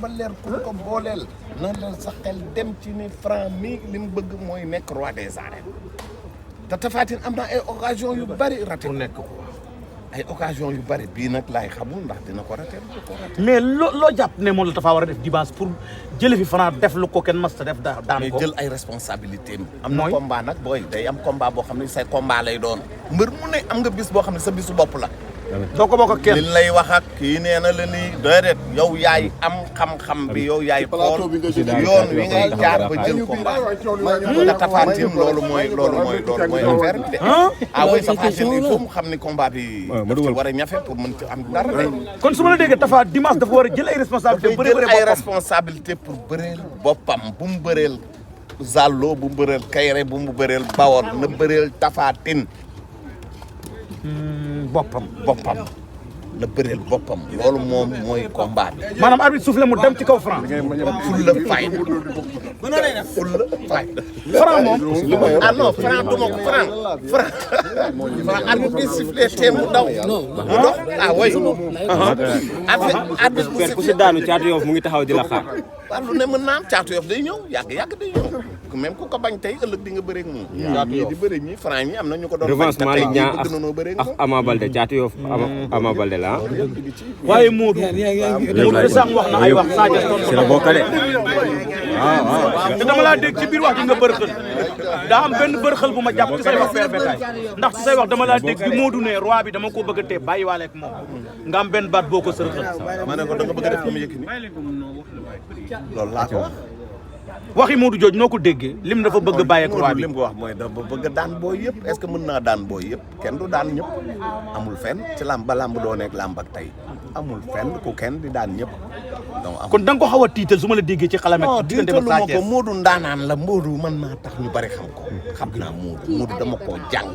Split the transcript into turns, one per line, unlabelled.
ba leer pour ko booleel na la sa xel dem ci ni Franc mi li mu bëgg mooy nekk roi des arènes te Tapha Tine am na ay occasion yu bari raté
pour nekk ko
ay occasion yu bari bii nag laay xamul ndax dina ko raté
mais loo jàpp ne moom la Tapha war a def dimanche pour jële fi Franc def lu ko kenn mas ta def daan ko
mais jël ay responsabilité am na combat nag booy day am combat boo xam ne say combat lay doon mbër mu ne am nga bis boo xam ne sa bisu bopp la
doo ko bokk ak kenn
li lay wax ak kii nee na la nii déedéet yow yaay am xam-xam bi yow yaay xool yoon wi ngay jaar ba jël combat nga Tapha Tine loolu mooy affaire bi de ah oui Tapha Tine il faut mu xam ni combat bi dafa war a ñafe pour mën ci am dara de
kon su ma la déggee Tapha dimanche dafa war a jël ay responsabilité
jël ay responsabilité pour bëreel boppam bu mu bëreel Zallo bu mu bëreel Kayre bu mu bëreel Bawol na bëreel Tapha Tine boppam la bëreel boppam loolu moom mooy combat bi.
maanaam arbitre soufflé mu dem ci kaw Franc.
fulla fay. fulla fay.
Franc moom.
ah non Franc du ma ko Franc arbitre bi sifflé te mu daw. mu dox ah oui. arbitre bu sifflé
ku si daanu Caatu Yoff mu ngi taxaw di la xaar.
waaw lu ne mën naa am Caatu Yoff day ñëw yàgg day ñëw même ku ko bañ tey ëllëg di nga bëreeg moom. Caatu Yoff di bëreeg ñi Franc ñi am na ñu ko doon.
revanche Malick Niang ak Ama Baldé Caatu Yoff Ama Baldé la
waaye Modou de sànq wax na ay wax Sadio tontu
si la bokkale
waaw te dama laa dégg ci biir wax ji nga bërxël daa am benn bërxël bu ma jàpp ci say wax père Bécaye ndax ci say wax dama laa dégg bi Modou ne roi bi dama ko bëgg a tee bàyyiwaale ak moom nga am benn baat boo ko sërxël
ma ne ko da nga bëgg a def lu mu Yékini loolu laa ko wax
waxi Modou Diodj noo ko déggee lim dafa bëgg a bàyyi ak roi bi
lim ko wax mooy dafa bëgg a daan booy yëpp est-ce que mën naa daan booy yëpp kenn du daan ñëpp amul fenn ci làmb ba làmb doo nekk làmb ak tey amul fenn ku kenn di daan ñëpp donc
kon da nga ko xaw a tiital su ma la déggee ci xalaat
non tiitalu ma ko Modou ndaanaan la Modou mën naa tax ñu bari xam ko xam naa Modou dama koo jàng